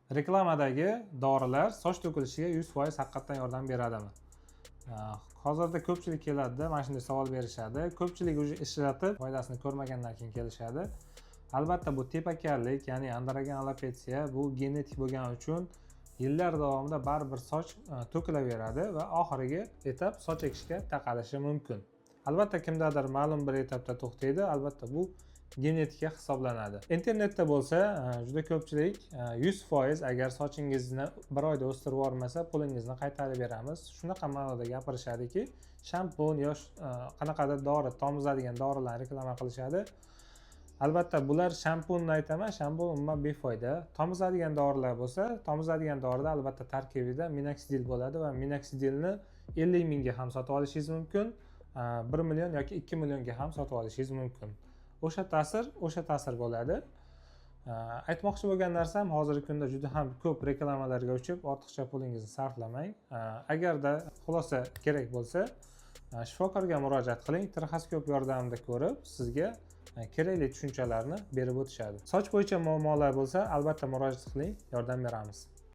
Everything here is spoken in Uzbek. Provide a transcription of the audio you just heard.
Reklamadagi dorilar soch to'kilishiga 100% haqiqatdan yordam beradimi? Hozirda ko'pchilik keladida, mana shunday savol berishadi. Ko'pchilik уже ishlatib, foydasini ko'rmagandan keyin kelishadi. Albatta, bu tepakarlik, ya'ni androgen alopetsiya, bu genetik bo'lgani uchun yillar davomida baribir soch to'kilaveradi va oxirgi etap soch ekishga taqalishi mumkin. Albatta, kimdadir ma'lum bir etapda to'xtaydi, albatta, bu genetika hisoblanadi. Internetda bo'lsa juda ko'pchilik 100% agar sochingizni bir oyda o'stirib yubormasa, pulingizni qaytarib beramiz, shunaqa ma'noda gapirishadiki, shampun yo qanaqadir dori, tomizadigan dorilarni reklama qilishadi. Albatta, bular, shampunni aytaman, shampun umuman befoyda. Tomizadigan dorilar bo'lsa, tomizadigan dorida albatta tarkibida minoksidil bo'ladi va minoksidilni 50 mingga ham sotib olishingiz mumkin, 1 million yoki 2 millionga ham sotib olishingiz mumkin. O'sha ta'sir o'sha ta'sir bo'ladi. Aytmoqchi bo'lgan narsam, hozirgi kunda juda ham ko'p reklamalarga uchib, ortiqcha pulingizni sarflamang. Agarda xulosa kerak bo'lsa, shifokorga murojaat qiling, trixoskop yordamida ko'rib, sizga kerakli tushunchalarni berib o'tishadi. Soch bo'yicha muammolar bo'lsa, albatta murojaat qiling, yordam beramiz.